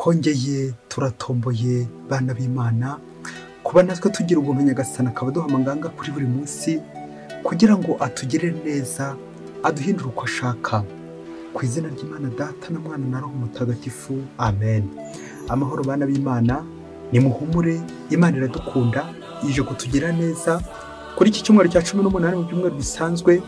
Twongeye turatomboye bana b'Imana kuba natwe tugira ubuntu Nyagasani akaba aduha amanganga kuri buri munsi kugira ngo atugirire neza, aduhindure uko ashaka. Ku izina ry'Imana Data na Mwana na Roho Mutagatifu, amen. Amahoro bana b'Imana, nimuhumure, Imana iradukunda, ije kutugira neza. Kuri iki cyumweru cya 18 mu byumweru bisanzwe,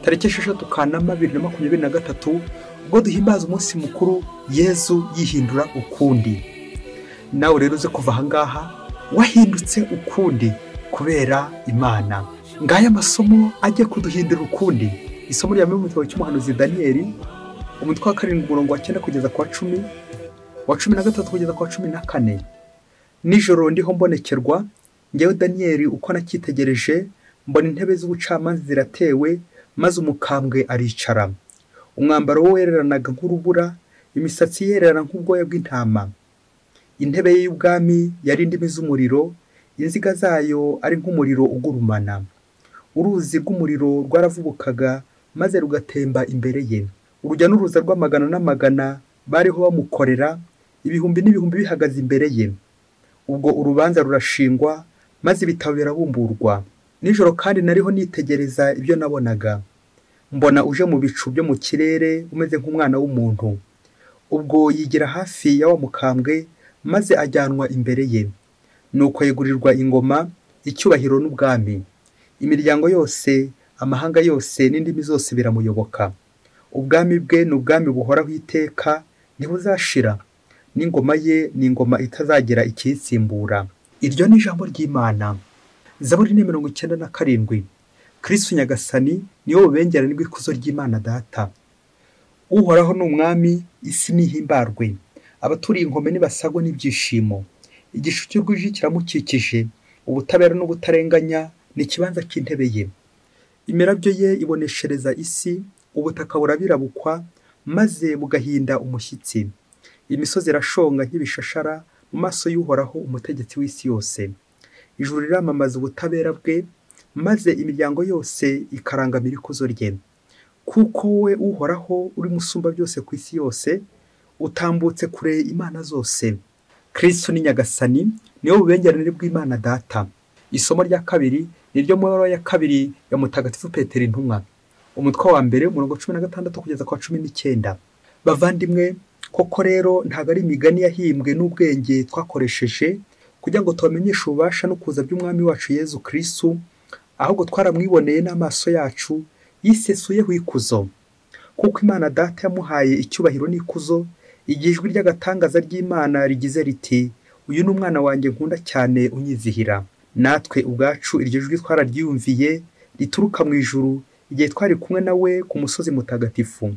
tariki 6 Kanama 2023, ubwo duhimbaza umunsi mukuru Yezu yihindura ukundi. Nawe rero uze kuva ahangaha wahindutse ukundi kubera Imana. Ngaya amasomo ajye kuduhindura ukundi. Isomo rya mu gitabo cy'umuhanuzi Daniyeli, umutwe wa 7 umurongo wa 9 kugeza kwa 10, wa 13 kugeza kwa 14. Nijoro ndiho mbonekerwa, njyewe Daniyeli uko nacyitegereje, mbona intebe z'ubucamanza ziratewe, maze umukambwe aricara. Umwambaro we wereranaga nk'urubura, imisatsi yererana nk'ubwoya bw'intama. Intebe ye y'ubwami yari indimi z'umuriro, inziga zayo ari nk'umuriro ugurumana. Uruzi rw'umuriro rwaravubukaga maze rugatemba imbere ye. Urujya n'uruza rw'amagana n'amagana bariho bamukorera, ibihumbi n'ibihumbi bihagaze imbere ye. Ubwo urubanza rurashingwa, maze ibitabo birabumburwa. Nijoro kandi nariho nitegereza ibyo nabonaga, mbona uje mu bicu byo mu kirere umeze nk'umwana w'umuntu. Ubwo yigira hafi ya wa mukambwe, maze ajyanwa imbere ye. Nuko yegurirwa ingoma, icyubahiro n'ubwami. Imiryango yose, amahanga yose n'indimi zose biramuyoboka. Ubwami bwe ni ubwami buhoraho iteka, ntibuzashira, n'ingoma ye ni ingoma itazagira ikiyisimbura. Iryo ni ijambo ry'Imana. Zaburi ni 97. Kristu Nyagasani niwe bubengerane bw'ikuzo ry'Imana Data. Uhoraho ni umwami, isi nihimbarwe. Abaturiye inkombe nibasagwe n'ibyishimo. Igicu cy'urwiji kiramukikije, ubutabera n'ubutarenganya ni ikibanza cy'intebe ye. Imirabyo ye iboneshereza isi, ubutaka burabirabukwa maze bugahinda umushyitsi. Imisozi irashonga nk'ibishashara mu maso y'Uhoraho umutegetsi w'isi yose. Ijuru riramamaza ubutabera bwe, maze imiryango yose ikarangamira ikuzo rye. Kuko we Uhoraho uri musumba byose ku isi yose, utambutse kure imana zose. Kristu ni Nyagasani, niwe bubengerane bw'Imana Data. Isomo rya kabiri ni ryo mu ibaruwa ya kabiri ya Mutagatifu Petero intumwa, umutwe wa 1 umurongo 16 kugeza kwa 19. Bavandimwe, koko rero ntabwo ari imigani yahimbwe n'ubwenge twakoresheje kugira ngo tubamenyeshe ububasha no kuza by'Umwami wacu Yezu Kristu, ahubwo twaramwiboneye n'amaso yacu yisesuyeho ikuzo. Kuko Imana Data yamuhaye icyubahiro n'ikuzo, igihe ijwi ry'agatangaza ry'Imana rigize riti: uyu ni umwana wanjye nkunda cyane unyizihira. Natwe ubwacu iryo jwi twararyumviye rituruka mu ijuru igihe twari kumwe nawe ku musozi mutagatifu.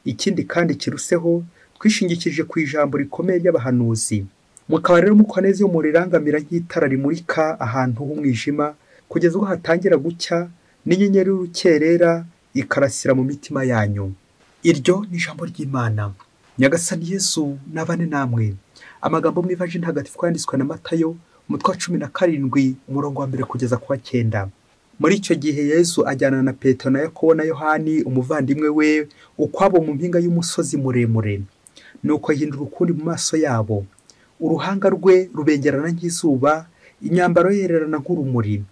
Ikindi kandi kiruseho, twishingikije ku ijambo rikomeye ry'abahanuzi. Mukaba rero mukora neza iyo murirangamira nk'itara rimurika ahantu h'umwijima, kugeza ubwo hatangira gucya n'inyenyeri y'urukerera ikarasira mu mitima yanyu. Iryo ni ijambo ry'Imana. Nyagasani Yesu nabane namwe. Amagambo mu Ivanjiri ntagatifu yanditswe na Matayo, umutwe wa 17 umurongo wa 1 kugeza kwa 9. Muri icyo gihe Yesu ajyana na Petero na Yakobo na Yohani umuvandimwe we ukwabo mu mpinga y'umusozi muremure. Nuko ahindura ukundi mu maso yabo. Uruhanga rwe rubengerana nk'izuba, imyambaro ye yererana nk'urumuri.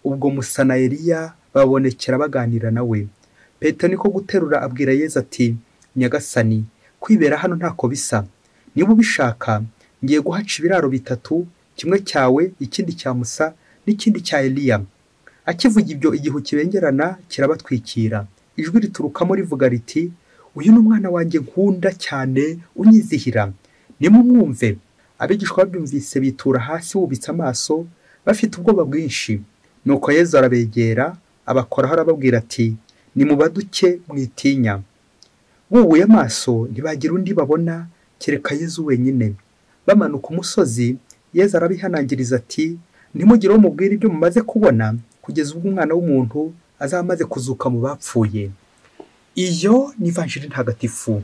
Ubwo Musa na Eliya babonekera baganira nawe. Petero niko guterura abwira Yesu ati: Nyagasani, kwibera hano ntako bisa. Niba ubishaka, ngiye guhaca ibiraro bitatu, kimwe cyawe, ikindi cya Musa, n'ikindi cya Eliya. Akivuga ibyo, igihu kibengerana kirabatwikira. Ijwi riturukamo rivuga riti: uyu ni umwana wanjye nkunda cyane unyizihira, nimumwumve. Abigishwa babyumvise bitura hasi bubitse amaso, bafite ubwoba bwinshi. Nuko Yezu arabegera, abakoraho arababwira ati: nimubaduke mwitinya. Bubuye amaso ntibagira undi babona kereka Yezu wenyine. Bamanuka umusozi, Yezu arabihanangiriza ati: ntimugire uwo mubwira ibyo mumaze kubona, kugeza ubwo Umwana w'umuntu azaba amaze kuzuka mu bapfuye. Iyo ni Ivanjiri ntagatifu.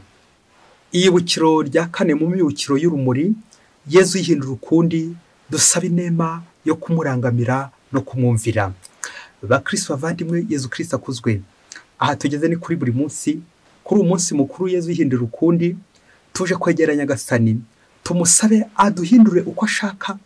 Iyibukiro rya kane mu mibukiro y'urumuri, Yezu yihindura ukundi, dusaba inema yo kumurangamira no kumwumvira. Bakristo bavandimwe, Yezu Kristo akuzwe. Aha tugeze ni kuri buri munsi, kuri umunsi mukuru Yezu yihindura ukundi, tuje kwegera Nyagasani, Tumusabe aduhindure uko ashaka,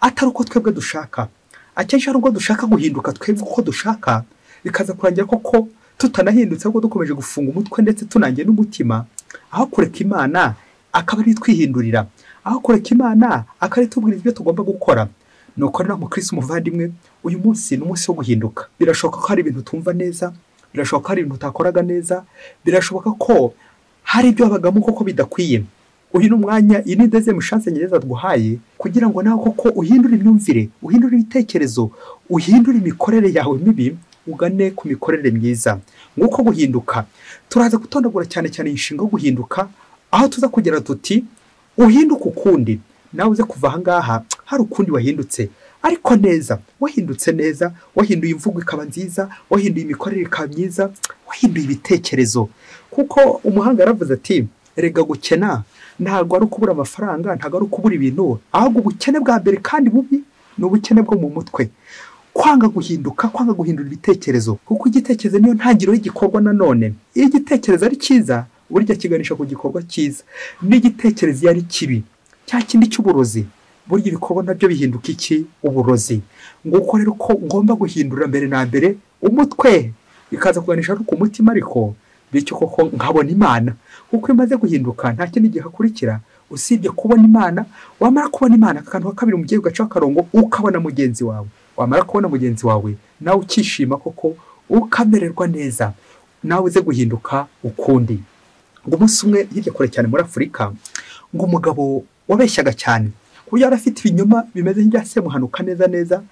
atari uko twebwe dushaka. Akenshi hari ubwo dushaka guhinduka twebwe uko dushaka, bikaza kurangira koko tutanahindutse, ahubwo dukomeje gufunga umutwe ndetse tunangiye n'umutima, aho kureka Imana akaba ari twihindurira, aho kureka Imana akaba ari tubwira ibyo tugomba gukora. Nuko rero mukristo umuvandimwe, uyu munsi ni umunsi wo guhinduka. Birashoboka ko hari ibintu tumva neza, birashoboka ko hari ibintu utakoraga neza, birashoboka ko hari ibyo wabagamo koko bidakwiye. Uyu ni umwanya, iyi ni deuxième chance ngereza duhaye kugira ngo nawe koko uhindure imyumvire, uhindure ibitekerezo, uhindure imikorere yawe mibi, ugane ku mikorere myiza. Nguko guhinduka. Turaza gutondagura cyane cyane inshinga yo guhinduka, aho tuza kugira tuti uhinduka ukundi, nawe uze kuva aha ngaha hari ukundi wahindutse, ariko neza, wahindutse neza, wahinduye imvugo ikaba nziza, wahinduye imikorere ikaba myiza, wahinduye ibitekerezo. Kuko umuhanga yaravuze ati erega gukena ntabwo ari ukubura amafaranga, ntabwo ari ukubura ibintu, ahubwo ubukene bwa mbere kandi bubi ni ubukene bwo mu mutwe. Kwanga guhinduka, kwanga guhindura ibitekerezo, kuko igitekerezo niyo ntangiriro y'igikorwa. Nanone iyo igitekerezo ari cyiza, burya kiganisha ku gikorwa cyiza, n'igitekerezo iyo ari kibi, cya kindi cy'uburozi, burya ibikorwa nabyo bihinduka iki? Uburozi. Nguko rero ko ngomba guhindura mbere na mbere umutwe, bikaza kuganisha no ku mutima, ariko bityo koko nkabona Imana. Kuko iyo umaze guhinduka nta kindi gihakurikira usibye kubona Imana. Wamara kubona Imana, akantu ka kabiri umubyeyi ugaca akarongo, ukabona mugenzi wawe. Wamara kubona mugenzi wawe nawe ukishima koko, ukamererwa neza, nawe uze guhinduka ukundi. Ngo umunsi umwe hirya kure cyane muri Afurika, ngo umugabo wabeshyaga cyane, ku buryo yari afite ibinyoma bimeze nk'ibya Semuhanuka neza neza.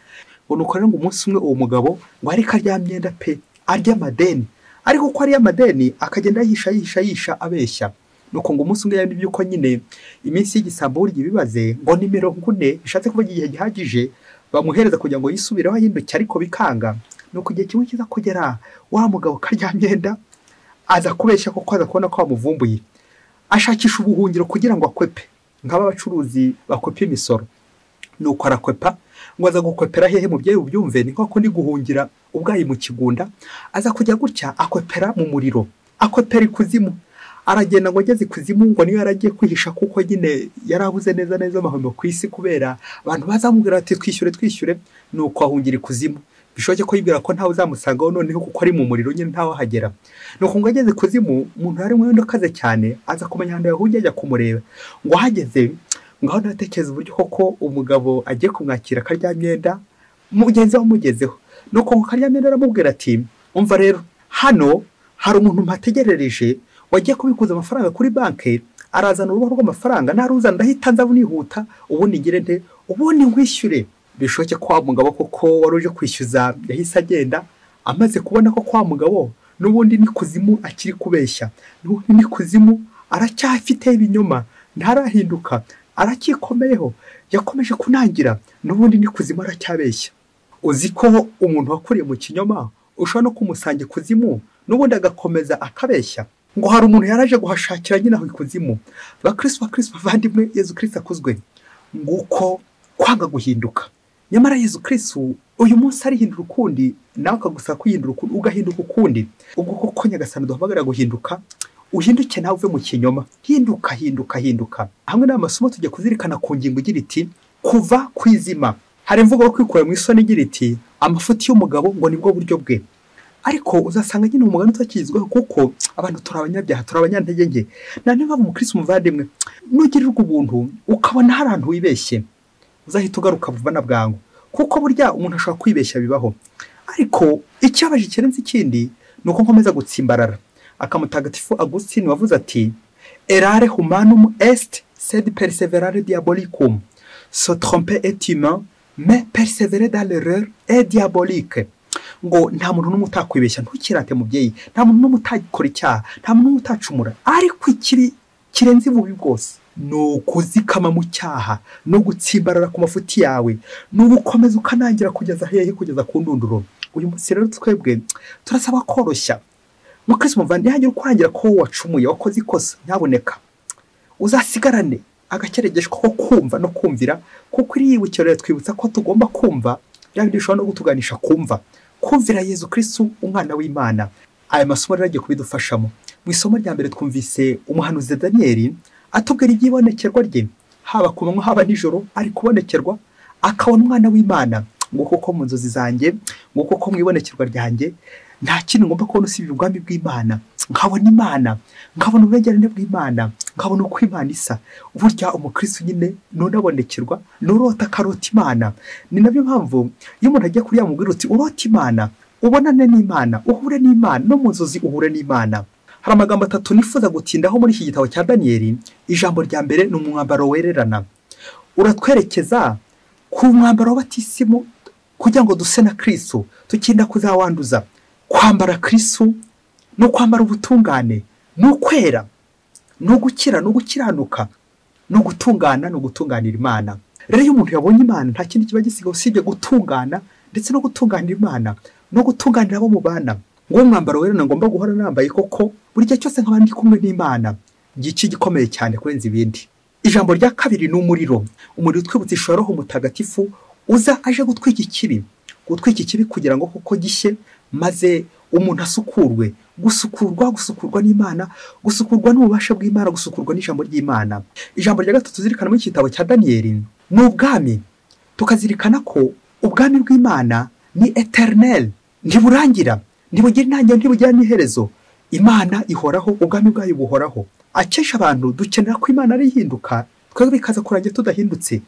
Ngo nuko rero ngo umunsi umwe uwo mugabo ngo ariko arya myenda pe, arya amadeni, ariko uko ariya amadeni akagenda yihisha yihisha yihisha abeshya. Nuko ngo umunsi umwe yari byuko nyine iminsi y'igisambo burya ibibaze, ngo ni 40, bishatse kuvuga igihe gihagije bamuhereza kugira ngo yisubireho ahinduke, ariko bikanga. Nuko igihe kimwe kiza kugera, wa mugabo karya myenda aza kubeshya kuko aza kubona ko bamuvumbuye, ashakisha ubuhungiro kugira ngo akwepe, nk'aba bacuruzi bakwepa imisoro. Nuko arakwepa, ngo aza gukwepera hehe? Mubyeyi ubyumve, ni nko ndi guhungira ubwayi mu kigunda. Aza kujya gutya akwepera mu muriro, akwepera ikuzimu. Aragenda ngo ageze ikuzimu, ngo niyo yaragiye kwihisha, kuko nyine yarabuze neza neza amahwemo ku isi, kubera abantu bazamubwira bati twishyure twishyure. Nuko ahungira ikuzimu, bishoboke ko yibwira ko ntawe uzamusangaho noneho, kuko ari mu muriro nyine ntawe ahagera. Nuko ngo ageze ikuzimu, umuntu yari mwendo akaze cyane, aza kumenya ahantu yahungiye, ajya kumureba. Ngo ahageze ngaho natekereza uburyo koko umugabo agiye kumwakira akarya myenda, mugenzi we amugezeho. Nuko ngo karya myenda aramubwira ati umva rero, hano hari umuntu mpategerereje wagiye kubikuza amafaranga kuri banki, arazana urubaho rw'amafaranga, naruzana ndahita nza nihuta, ubundi ngire nte, ubundi nkwishyure. Bishoboke ko wa mugabo koko wari uje kwishyuza yahise agenda, amaze kubona ko kwa mugabo n'ubundi ni kuzimu akiri kubeshya, n'ubundi ni kuzimu aracyafite ibinyoma, ntarahinduka, aracyikomeyeho, yakomeje kunangira, n'ubundi ni kuzimu aracyabeshya. Uzi ko umuntu wakuriye mu kinyoma ushobora no kumusanga ikuzimu n'ubundi agakomeza akabeshya. Ngo hari umuntu yaraje guhashakira nyine aho ikuzimu. Bakristo bakristo bavandimwe, Yezu Kristo akuzwe. Nguko kwanga guhinduka. Nyamara Yezu Kristo uyu munsi arihindura ukundi, nawe akagusaba kwihindura ukundi, ugahinduka ukundi. Ubwo koko Nyagasani duhamagara guhinduka, uhinduke nawe uve mu kinyoma. Hinduka, hinduka, hinduka. Hamwe n'amasomo tujya kuzirikana ku ngingo igira iti kuva kwizima. Hari imvugo yo kwikura mu isoni igira iti amafuti y'umugabo ngo nibwo buryo bwe. Ariko uzasanga nyine umugani utakizweho, kuko abantu turi abanyabyaha, turi abanyantege nke. Na niyo mpamvu umukristo umuvandimwe, nugirirwa ubuntu ukabona hari ahantu wibeshye, uzahita ugaruka vuba na bwangu, kuko burya umuntu ashobora kwibeshya bibaho. Ariko icyabaje kirenze ikindi ni uko nkomeza gutsimbarara. Akamutagatifu Augustine wavuze ati errare humanum est sed perseverare diabolicum, se tromper est humain mais persévérer dans l'erreur est diabolique. Ngo nta muntu n'umwe utakwibeshya, ntukirate mubyeyi, nta muntu n'umwe utakora icyaha, nta muntu n'umwe utacumura, ariko ikiri kirenze ububi bwose ni ukuzikama mu cyaha no gutsimbarara ku mafuti yawe, ni ugukomeza ukanangira kugeza hehe? Kugeza ku ndunduro. Uyu munsi rero twebwe turasaba koroshya. Mukristo muvandi, ntihagire ukwangira ko wacumuye, wakoze ikosa, nyaboneka uzasigarane agakeregesho ko kumva no kumvira, kuko iri yibukiro rero twibutsa ko tugomba kumva bya bindi bishobora no kutuganisha kumva, kumvira Yezu Kristo umwana w'Imana. Aya masomo rero agiye kubidufashamo. Mu isomo rya mbere twumvise umuhanuzi Daniyeli atubwira iby'ibonekerwa rye. haba ku manywa haba nijoro, ari kubonekerwa akabona umwana w'Imana. Ngo koko mu nzozi zanjye, ngo koko mu ibonekerwa ryanjye, nta kintu ngomba kubona usibye ubwami bw'Imana. Nkabona Imana, nkabona ububengerane bw'Imana, nkabona uko Imana isa. Burya umukristo nyine nunabonekerwa, nurota akarota Imana. Ni nabyo mpamvu iyo umuntu agiye kuriya mubwira uti urota Imana, ubonane n'Imana, uhure n'Imana, no mu nzozi uhure n'Imana. Hari amagambo atatu nifuza gutindaho muri iki gitabo cya Daniyeli. Ijambo rya mbere ni umwambaro wererana. Uratwerekeza ku mwambaro w'abatisimu kugira ngo duse na Kristo, tukinda kuzawanduza. Kwambara Kristo no kwambara ubutungane, no kwera, no gukira, no gukiranuka, no gutungana, no gutunganira Imana. Rero iyo umuntu yabonye Imana nta kindi kiba gisigaye usibye gutungana, ndetse no gutunganira Imana, no gutunganira abo mubana. Ngo mwambaro wererana ngomba guhora nambaye koko buri gihe cyose nkaba ndi kumwe n'Imana, gici gikomeye cyane kurenza ibindi. Ijambo rya kabiri ni umuriro. Umuriro utwibutsa ishusho ya Roho Mutagatifu uza aje gutwika ikibi, gutwika ikibi kugira ngo koko gishye, maze umuntu asukurwe. Gusukurwa, gusukurwa n'Imana, gusukurwa n'ububasha bw'Imana, gusukurwa n'ijambo ry'Imana. Ijambo rya gatatu tuzirikana muri iki gitabo cya Daniyeli ni ubwami. Tukazirikana ko ubwami bw'Imana ni eternel, ntiburangira, ntibugira intangiriro, ntibugira n'iherezo. Imana ihoraho, ubwami bwayo buhoraho. Akesha abantu dukenera ko Imana ari ihinduka, twebwe bikaza kurangira tudahindutse.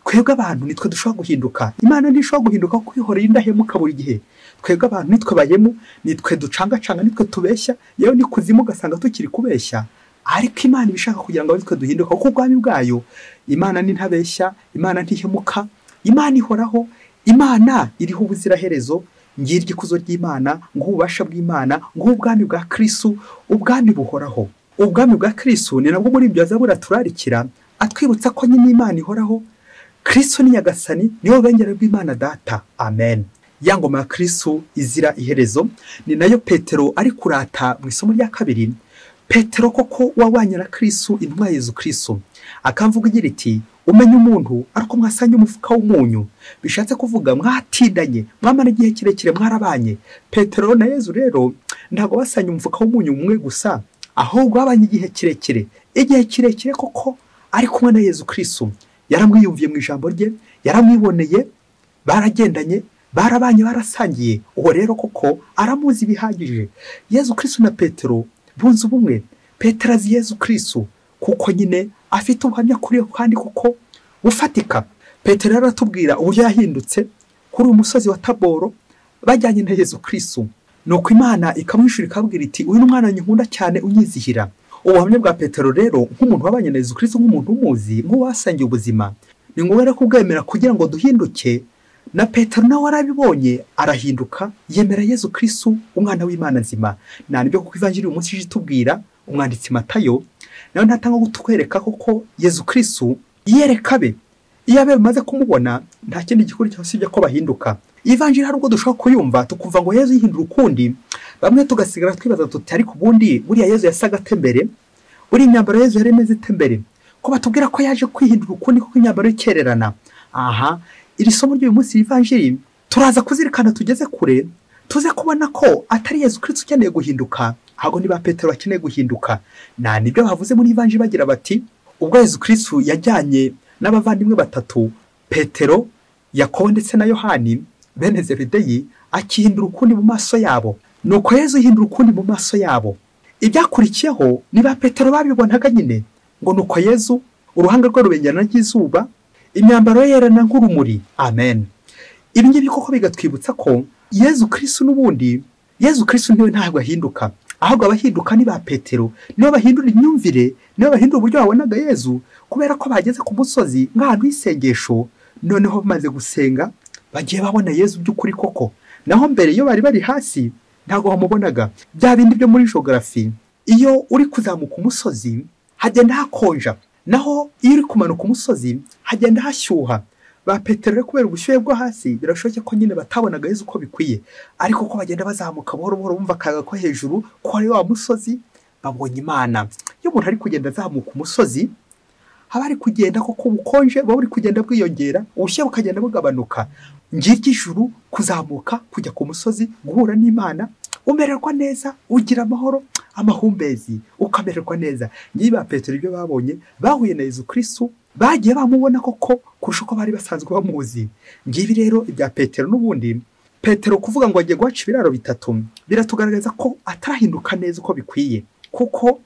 Twebwe abantu nitwe dushobora guhinduka. Imana ntishobora guhinduka kuko ihora indahemuka buri gihe. Twebwe abantu nitwe bayemu, nitwe ducangacanga, nitwe tubeshya, yewe ni kuzimu ugasanga tukiri kubeshya. Ariko Imana ibishaka kugira ngo nitwe duhinduka, kuko ubwami bwayo Imana ni ntabeshya, Imana ntihemuka, Imana ihoraho, Imana iriho ubuziraherezo. Ngiryo ikuzo ry'Imana, ng'ububasha bw'Imana, ng'ubwami bwa Kristo, ubwami buhoraho. Ubwami bwa Kristo ni nabwo muri ibyo Zaburi aturarikira, atwibutsa ko nyine Imana ihoraho. Kristo ni Nyagasani, niwe bengera bw'Imana Data. Amen. Ya ngoma ya Kristo izira iherezo ni nayo Petero ari kurata mu isomo rya kabiri. Petero koko wabanye na Kristo, intumwa ya Yezu Kristo, akamvuga igira iti umenye umuntu ariko mwasanye umufuka w'umunyu. Bishatse kuvuga mwatindanye, mwamara igihe kirekire mwarabanye. Petero na Yezu rero ntabwo basanye umufuka w'umunyu umwe gusa, ahubwo babanye igihe kirekire. Igihe kirekire koko ari kumwe na Yezu Kristo. Yaramwiyumviye mu ijambo rye, yaramwiboneye, baragendanye, barabanye, barasangiye. Uwo rero koko aramuzi bihagije. Yezu Kristo na Petero bunze ubumwe. Petero azi Yezu Kristo kuko nyine afite ubuhamya kuri we kandi kuko bufatika. Petero aratubwira uburyo yahindutse kuri uyu musozi wa Taboro bajyanye na Yezu Kristo. Nuko Imana ikamwishura ikabwira iti uyu ni umwana nkunda cyane unyizihira. Ubuhamya bwa Petero rero nk'umuntu wabanye na Yezu Kristo, nk'umuntu umuzi, nk'uwasangiye ubuzima, ni ngombwa kubwemera kugira ngo duhinduke. Na Petero nawe arabibonye arahinduka, yemera Yezu Kristo umwana w'Imana nzima. Na nibyo kuko Ivanjiri uyu munsi itubwira, umwanditsi Matayo nawe ntatanga gutwereka koko Yezu Kristo yereka be. Iyo abe bamaze kumubona nta kindi gikurikira usibye ko bahinduka. Ivanjiri hari ubwo dushobora kuyumva tukumva ngo Yezu yihindura ukundi, bamwe tugasigara twibaza tuti ariko ubundi buriya Yezu yasaga atembere, buriya imyambaro Yezu yari imeze itembere, ko batubwira ko yaje kwihindura ukundi kuko imyambaro ikererana. Aha iri somo ry'uyu munsi Ivanjiri turaza kuzirikana tugeze kure, tuze kubona ko atari Yezu Kristo ukeneye guhinduka, ahubwo ni ba Petero bakeneye guhinduka. Na nibyo bavuze muri Ivanjiri bagira bati ubwo Yezu Kristo yajyanye n'abavandimwe batatu, Petero, Yakobo ndetse na Yohani bene Zebedeyi, akihindura ukundi mu maso yabo. Nuko Yezu yihindura ukundi mu maso yabo. Ibyakurikiyeho ni ba Petero babibonaga nyine, ngo nuko Yezu uruhanga rwe rubengerana nk'izuba, imyambaro ye yerana nk'urumuri. Amen. Ibi ngibi koko bigatwibutsa ko Yezu Kristo n'ubundi, Yezu Kristo niwe ntabwo ahinduka, ahubwo abahinduka ni ba Petero, nibo bahindura imyumvire, nibo bahindura uburyo babonaga Yezu, kubera ko bageze ku musozi nk'ahantu h'isengesho, noneho bamaze gusenga bagiye babona Yezu by'ukuri koko. Naho mbere iyo bari bari hasi ntabwo bamubonaga. Bya bindi byo muri geography, iyo uri kuzamuka umusozi hagenda hakonja, naho iyo uri kumanuka umusozi hagenda hashyuha. Ba Petero kubera ubushyuhe bwo hasi birashoboka ko nyine batabonaga Yezu uko bikwiye, ariko ko bagenda bazamuka buhoro buhoro bumva akayaga ko hejuru ko ari wa musozi, babonye Imana. Iyo umuntu ari kugenda azamuka umusozi haba ari kugenda koko ubukonje buba buri kugenda bwiyongera, ubushyuhe bukagenda bugabanuka. Ngiryo ijuru, kuzamuka kujya ku musozi guhura n'Imana, umererwa neza, ugira amahoro, amahumbezi, ukamererwa neza. Niba Petero ibyo babonye, bahuye na Yezu Kristo Bagiye bamubona koko kurusha uko bari basanzwe bamuzi. Ngibi rero ibya Petero n'ubundi. Petero kuvuga ngo agiye guhaca ibiraro bitatu biratugaragaza ko atarahinduka neza uko bikwiye, kuko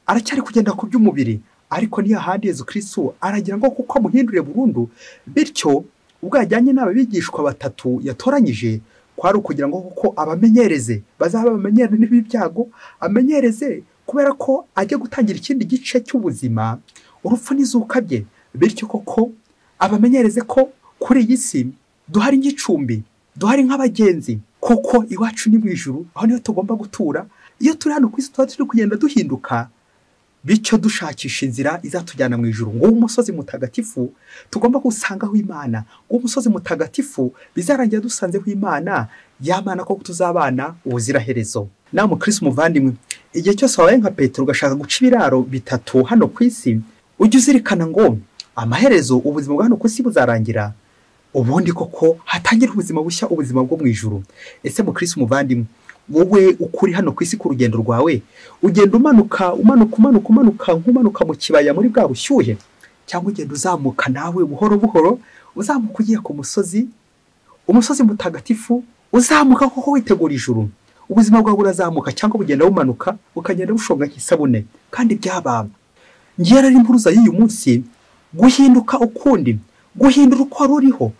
aracyari kugenda ku by'umubiri. Ariko niyo ahandi Yezu Kristo aragira ngo kuko amuhindure burundu, bityo ubwo yajyanye n'abigishwa batatu yatoranyije kwari ukugira ngo kuko abamenyereze, bazaba bamenyere n'ibi byago, amenyereze kubera ko ajya gutangira ikindi gice cy'ubuzima, urupfu n'izuka bye. Bityo koko abamenyereze ko kuri iyi si duhari nk'icumbi, duhari nk'abagenzi, kuko iwacu ni mu ijuru, aho niho tugomba gutura. Iyo turi hano ku isi tuba turi kugenda duhinduka, bityo dushakisha inzira izatujyana mu ijuru. Ngo umusozi mutagatifu tugomba gusangaho Imana, ngo umusozi mutagatifu bizarangira dusanzeho Imana, ya Mana ko tuzabana ubuziraherezo. Nawe mukristo muvandimwe, igihe cyose wabaye nka Petero ugashaka guca ibiraro bitatu hano ku isi, ujye uzirikana ngo amaherezo ubuzima bwa hano ku isi buzarangira, ubundi koko hatangira ubuzima bushya, ubuzima bwo mu ijuru. Ese mukristo muvandimwe, wowe ukuri hano ku isi ku rugendo rwawe, ugenda umanuka umanuka umanuka umanuka nk'umanuka mu kibaya muri bwa bushyuhe, cyangwa ugenda uzamuka nawe buhoro buhoro, uzamuka ugiye ku musozi, umusozi mutagatifu, uzamuka koko witegura ijuru. Ubuzima bwawe burazamuka cyangwa bugenda bumanuka, bukagenda bushonga nk'isabune. Kandi byaba ngiye rero impuruza y'uyu munsi, guhinduka ukundi, guhindura uko wari uriho.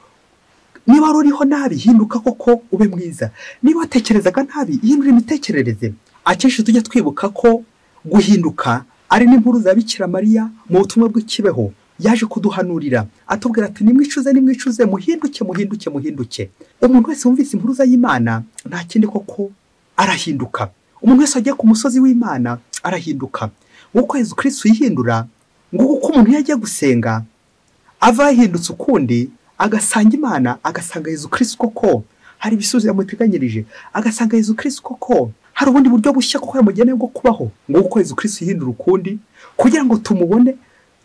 Niba wari uriho nabi, hinduka koko ube mwiza. Niba watekerezaga nabi, hindura imitekerereze. Akenshi tujya twibuka ko guhinduka ari n'impuruza ya Bikira Mariya mu butumwa bw'ikibeho yaje kuduhanurira, atubwira ati nimwicuze, nimwicuze, muhinduke, muhinduke, muhinduke. Umuntu wese wumvise impuruza y'Imana nta kindi koko arahinduka. Umuntu wese agiye ku musozi w'Imana arahinduka. Nk'uko Yezu Kristo yihindura, nguko umuntu iyo agiye gusenga ava yahindutse ukundi, agasanga Imana, agasanga Yezu Kristo koko hari ibisubizo yamuteganyirije, agasanga Yezu Kristo koko hari ubundi buryo bushya koko yamugeneye bwo kubaho. Nguko Yezu Kristo yihindura ukundi kugira ngo tumubone,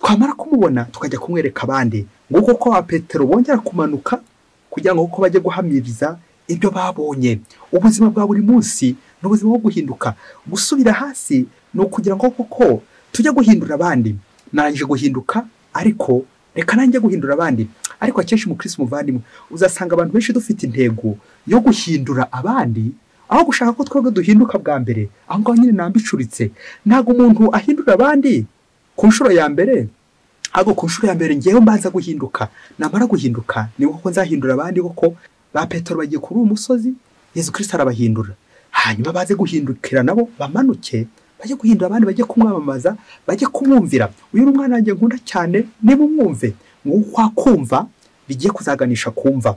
twamara kumubona tukajya kumwereka abandi. Nguko ko ba Petero bongera kumanuka kugira ngo kuko bajye guhamiriza ibyo babonye. Ubuzima bwa buri munsi ni ubuzima bwo guhinduka. Gusubira hasi ni ukugira ngo koko tujye guhindura abandi. Narangije guhinduka, ariko reka nanjye guhindura abandi. Ariko akenshi mukristo muvandimwe, uzasanga abantu benshi dufite intego yo guhindura abandi, aho gushaka ko twebwe duhinduka bwa mbere. Aho ngaho nyine nambicuritse. Ntabwo umuntu ahindura abandi ku nshuro ya mbere, ahubwo ku nshuro ya mbere ngewe mbanza guhinduka. Namara guhinduka ni uko nzahindura abandi. Koko ba Petero bagiye kuri uwo musozi, Yezu Kristo arabahindura, hanyuma baze guhindukira nabo bamanuke, bajye guhindura abandi, bajye kumwamamaza, bajye kumwumvira. Uyu ni umwana wanjye nkunda cyane, nimumwumve. Nguko kumva bigiye kuzaganisha kumva.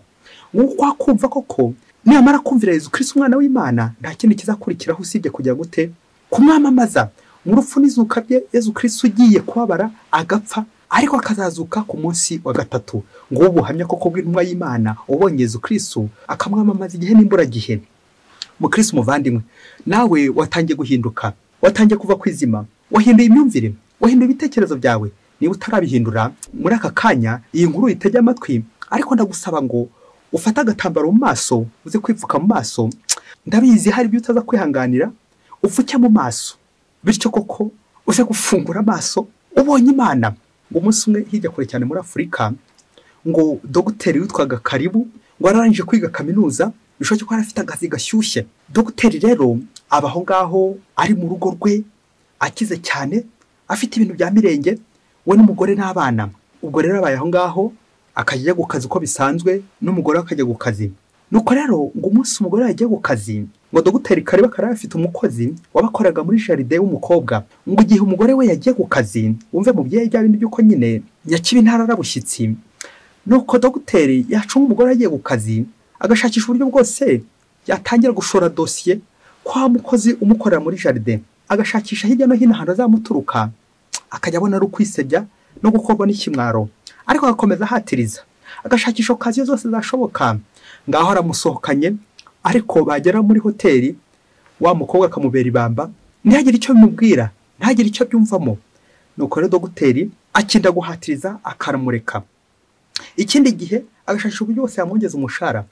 Nguko kumva koko niyamara kumvira Yezu Kristo umwana w'Imana, nta kindi kizakurikiraho usibye kujya gute kumwamamaza. Mu rupfu n'izuka bye, Yezu Kristo ugiye kubabara agapfa, ariko akazazuka ku munsi wa gatatu. Ngo ubuhamya koko bw'intumwa y'Imana ubonye Yezu Kristo akamwamamaza igihe n'imburagihe. Mukristo muvandimwe, nawe watangiye guhinduka, watangiye kuva kwizima, wahinduye imyumvire, wahinduye ibitekerezo byawe. Niba utarabihindura muri aka kanya iyi nkuru itege amatwi, ariko ndagusaba ngo ufate agatambaro mu maso, uze kwipfuka mu maso. Ndabizi hari ibyo utaza kwihanganira, upfuke mu maso, bityo koko uze gufungura amaso ubonye Imana. Ngo umunsi umwe hirya kure cyane muri Afurika, ngo dogiteri witwaga Karibu ngo ararangije kwiga kaminuza, bishoboke ko afite akazi gashyushye. Dogiteri rero aba aho ngaho ari mu rugo rwe, akize cyane, afite ibintu bya mirenge, we n'umugore n'abana. Ubwo rero abaye aho ngaho akajya ku kazi uko bisanzwe, n'umugore akajya ku kazi. Nuko rero ngo umunsi umugore yagiye ku kazi, ngo dogiteri Karibu akaba afite umukozi wabakoraga muri jardin w'umukobwa. Ngo igihe umugore we yagiye ku kazi, wumve mu byeyi bya bindi by'uko nyine nyakibi ntararabushyitsi. Nuko dogiteri yacunga umugore yagiye ku kazi, agashakisha uburyo bwose yatangira gushora dosiye kwa mukozi umukorera muri jardin, agashakisha hirya no hino ahantu azamuturuka, akajya abona ari ukwisebya no gukorwa n'ikimwaro, ariko agakomeza ahatiriza, agashakisha okaziyo zose zashoboka. Ngaho aramusohokanye, ariko bagera muri hoteli wa mukobwa akamubera ibamba, ntihagire icyo bimubwira, ntihagire icyo abyumvamo. Nuko rero dogiteri akinda guhatiriza akaramureka. Ikindi gihe agashakisha uburyo bwose yamwongeza umushahara,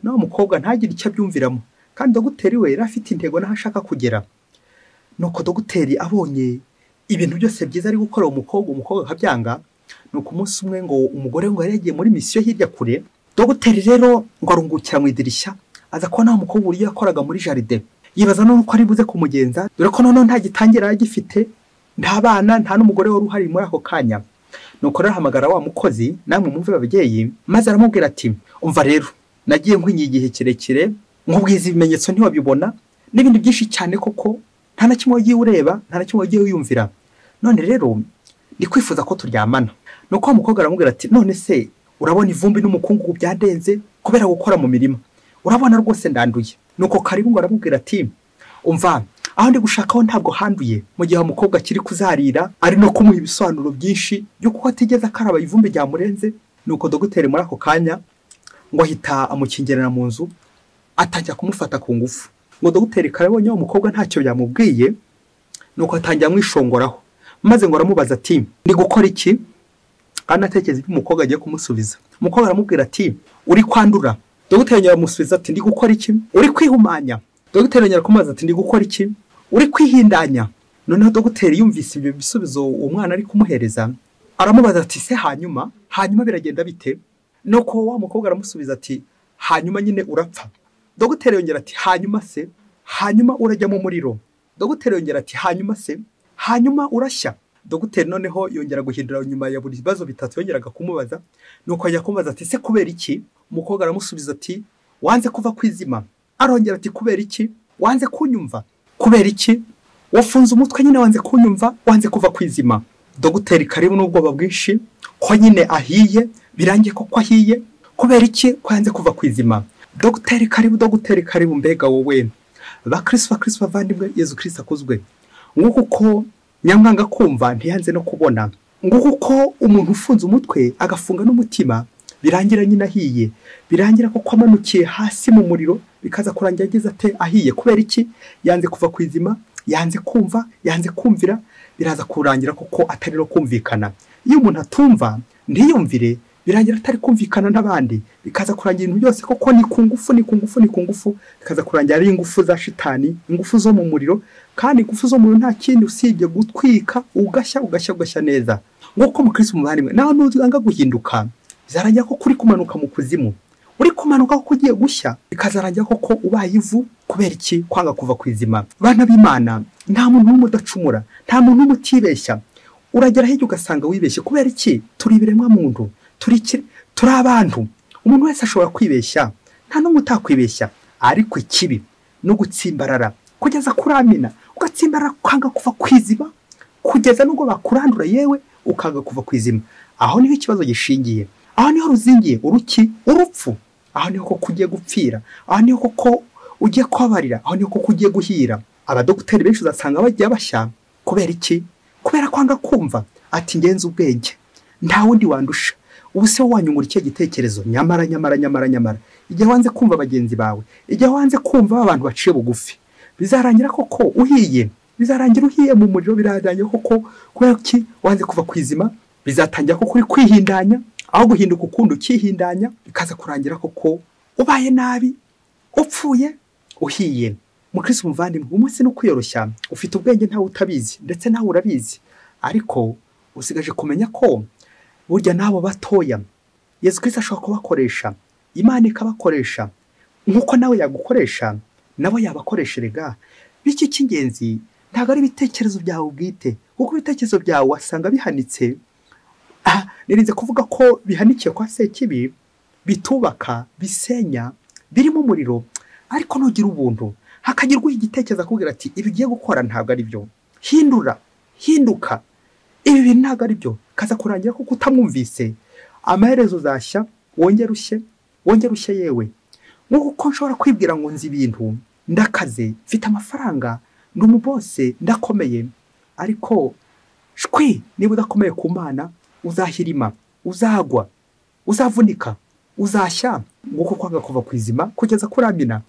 nawe mukobwa ntagire icyo abyumviramo, kandi dogiteri we yari afite intego n'aho ashaka kugera. Nuko dogiteri abonye ibintu byose byiza ari gukora umukobwa, umukobwa akabyanga, Nuko umunsi umwe ngo umugore ngo yari yagiye muri misiyo hirya kure, dogiteri rero ngo arungukira mu idirishya aza kubona wa mukobwa uburyo yakoraga muri jardin, yibaza none uko ari buze kumugenza, dore ko noneho nta gitangira agifite, nta bana, nta n'umugore wari uhari muri ako kanya. Nuko rero ahamagara wa mukozi, namwe mumve babyeyi, maze aramubwira ati umva rero nagiye nkwinyiye igihe kirekire, nkubwiza ibimenyetso ntiwabibona n'ibindi byinshi cyane koko, nta na kimwe wagiye ureba, nta na kimwe wagiye wiyumvira, none rero ndi kwifuza ko turyamana. Nuko wa mukobwa aramubwira ati none se urabona ivumbi n'umukungugu byandenze kubera gukora mu mirima, urabona rwose ndanduye. Nuko Karibu ngo aramubwira ati umva aho ndi gushakaho ntabwo handuye. Mu gihe umukobwa akiri kuzarira ari no kumuha ibisobanuro byinshi by'uko atigeze akaraba ivumbi ryamurenze. Nuko dogiteri muri ako kanya ngo ahita amukingirana mu nzu, atangira kumufata ku ngufu. Ngo dogiteri karabonye uwo mukobwa ntacyo byamubwiye, nuko atangira amwishongoraho, maze ngo aramubaza ati ndi gukora iki? Anatekereza ibyo umukobwa agiye kumusubiza. Umukobwa aramubwira ati uri kwandura. Dogiteri aramusubiza ati ndi gukora iki? Uri kwihumanya. Dogiteri aramubaza ati ndi gukora iki? Uri kwihindanya. Noneho dogiteri yumvise ibyo bisubizo uwo mwana ari kumuhereza, aramubaza ati se hanyuma biragenda bite? Nuko wa mukobwa aramusubiza ati hanyuma nyine urapfa. Dogiteri yongera ati hanyuma se, hanyuma urajya mu muriro. Dogiteri yongera ati hanyuma se, hanyuma urashya. Dogiteri noneho yongera guhindura nyuma ya buri bibazo bitatu yongeraga kumubaza. Nuko ajya kumubaza ati se kubera iki? Umukobwa aramusubiza ati wanze kuva kwizima. Arongera ati kubera iki? Wanze kunyumva. Kubera iki? Wafunze umutwe nyine, wanze kunyumva, wanze kuva kwizima. Dogiteri Karibu n'ubwoba bwinshi ko nyine ahiye, birangiye ko ahiye, kubera iki? Ko yanze kuva kwizima. Dogiteri Karibu, dogiteri Karibu, mbega wowe. Bakristo, bakristo bavandimwe, Yezu Kristo akuzwe. Nguko uko nyamwanga kumva ntiyanze no kubona. Nguko uko umuntu ufunze umutwe agafunga n'umutima birangira nyine ahiye, birangira ko kwamanukiye hasi mu muriro, bikaza kurangira ageze ate ahiye. Kubera iki? Yanze kuva kwizima, yanze kumva, yanze kumvira, biraza kurangira koko atari no kumvikana. Iyo umuntu atumva ntiyumvire, birangira atari kumvikana n'abandi, bikaza kurangira ibintu byose koko ni ku ngufu, ni ku ngufu, ni ku ngufu, bikaza kurangira ari ingufu za shitani, ingufu zo mu muriro. Kandi ingufu zo mu muriro nta kindi usibye gutwika, ugashya, ugashya, ugashya neza. Nguko mukristo muvandimwe, nawe nuzanga guhinduka, bizarangira ko kuri kumanuka mu kuzimu, uri kumanuka ko ugiye gushya, bikazarangira koko ubaye ivu. Kubera iki? Kwanga kuva kwizima. Bana b'Imana, nta muntu n'umwe udacumura, nta muntu n'umwe utibeshya. Uragera hirya ugasanga wibeshye. Kubera iki? Turi ibiremwa muntu, turi abantu. Umuntu wese ashobora kwibeshya, nta n'umwe utakwibeshya. Ariko ikibi no gutsimbarara kugeza kuramina, ugatsimbarara kwanga kuva kwizima, kugeza nubwo bakurandura yewe ukanga kuva kwizima. Aho niho ikibazo gishingiye, aho niho ruzingiye uruki, urupfu. Aho niho koko ugiye gupfira, aho niho koko ugiye kubabarira, aho niho koko ugiye guhira. Abadogiteri benshi uzasanga bagiye bashya. Kubera iki? Kubera kwanga kumva. Ati ngenze ubwenge, nta wundi wandusha, ubu se wanyungura icyo gitekerezo? Nyamara nyamara nyamara nyamara igihe wanze kumva bagenzi bawe, igihe wanze kumva abantu baciye bugufi, bizarangira koko uhiye, bizarangira uhiye mu muriro, birarangira koko. Kubera iki? Wanze kuva kwizima, bizatangira koko uri kwihindanya, aho guhinduka ukundi ukihindanya, bikaza kurangira koko ubaye nabi, upfuye, uhiye. Mukristo muvandimwe, umunsi no kwiyoroshya, ufite ubwenge ntawe utabizi, ndetse nawe urabizi, ariko usigaje kumenya ko burya nabo batoya Yezu Kristo ashobora kubakoresha, Imana ikabakoresha nkuko nawe yagukoresha, nabo yabakoresherega. Bityo cy'ingenzi ntabwo ari ibitekerezo byawe ubwite, kuko ibitekerezo byawe wasanga bihanitse. Nirinze kuvuga ko bihanikiye kwa Sekibi, bitubaka, bisenya, birimo umuriro. Ariko nugira ubuntu, hakagirwa igitekerezo akubwira ati ibi ugiye gukora ntabwo ari byo, hindura, hinduka, ibi bintu ntabwo ari byo, kaza kurangira ko kutamwumvise, amaherezo uzashya, wongere ushye, wongere ushye yewe. Nkuko nshobora kwibwira ngo nzi ibintu, ndakaze, mfite amafaranga, ndi umubose, ndakomeye, ariko shwi niba udakomeye ku Mana uzahirima, uzagwa, uzavunika, uzashya. Nguko kwanga kuva kwizima kugeza kuramina.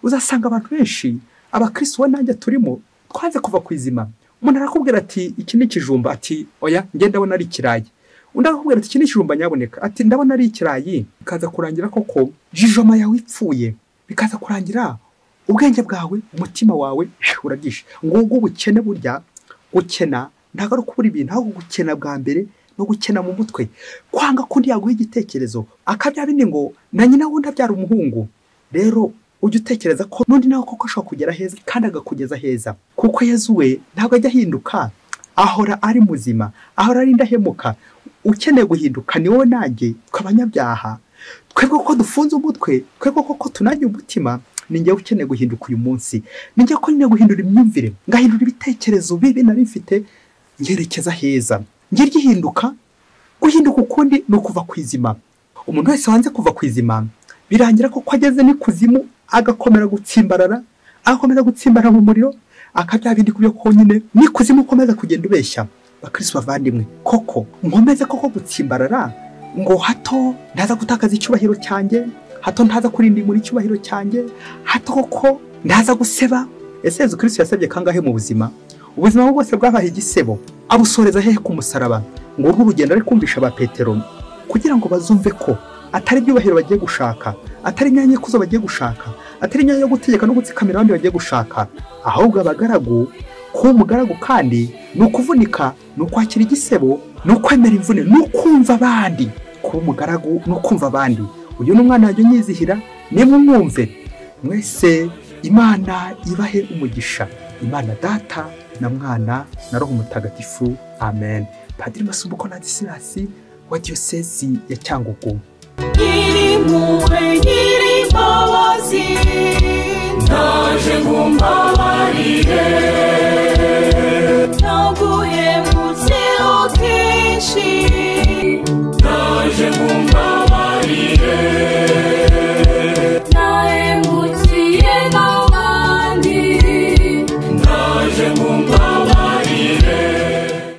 Uzasanga abantu benshi abakristo we nanjye turimo twanze kuva kwizima. Umuntu arakubwira ati iki ni ikijumba, ati oya nge ndabona ari ikirayi. Undi akakubwira ati iki ni ikijumba nyaboneka, ati ndabona ari ikirayi. Bikaza kurangira koko jijoma yawe ipfuye, bikaza kurangira ubwenge bwawe, umutima wawe uragisha. Nguko ubukene, burya gukena ntabwo ari ukubura ibintu, ahubwo gukena bwa mbere no gukena mu mutwe, kwanga ko undi yaguha igitekerezo, akabya bindi ngo na nyina wundi abyara umuhungu. Rero ujye utekereza ko n'undi nawe koko ashobora kugera heza kandi agakugeza heza, kuko Yezu we ntabwo ajya ahinduka, ahora ari muzima, ahora ari indahemuka. Ukeneye guhinduka ni wowe nanjye tw'abanyabyaha, twebwe ko dufunze umutwe, twebwe ko tunangiye umutima. Ni njyewe ukeneye guhinduka uyu munsi, ni njyewe ko nkeneye guhindura imyumvire, ngahindura ibitekerezo bibi nari mfite ngerekeza heza. Ngiryo ihinduka. Guhinduka ukundi ni ukuva ku izima. Umuntu wese wanze kuva ku izima birangira ko ageze n'ikuzimu, agakomera gutsimbarara, agakomeza gutsimbarara mu muriro, akabya bindi kubyo konyine n'ikuzimu ukomeza kugenda ubeshya. Bakristo bavandimwe, koko nkomeze koko gutsimbarara ngo hato ntaza gutakaza icyubahiro cyanjye, hato ntaza kurinda muri icyubahiro cyanjye, hato koko ntaza guseba. Ese Yezu Kristo yasabye kangahe mu buzima? Ubuzima bwose bwabaye igisebo, abusoreza hehe? Ku musaraba. Ngo urwo rugendo ari kumvisha ba Petero kugira ngo bazumve ko atari ibyubahiro bagiye gushaka, atari imyanya y'ikuzo bagiye gushaka, atari imyanya yo gutegeka no gutsikamira abandi bagiye gushaka, ahubwo abagaragu. Kuba umugaragu kandi ni ukuvunika, ni ukwakira igisebo, ni ukwemera imvune, ni ukumva abandi. Kuba umugaragu ni ukumva abandi. Uyu ni umwana wanjye unyizihira, nimumwumve mwese. Imana ibahe umugisha. Imana Data na Mwana na Roho Mutagatifu. Amen. Padiri Masumbuko Ladislas wa Diyosezi ya Cyangugu. Nyirimpuhwe nyirimbabazi, ndaje ngo mbabarire.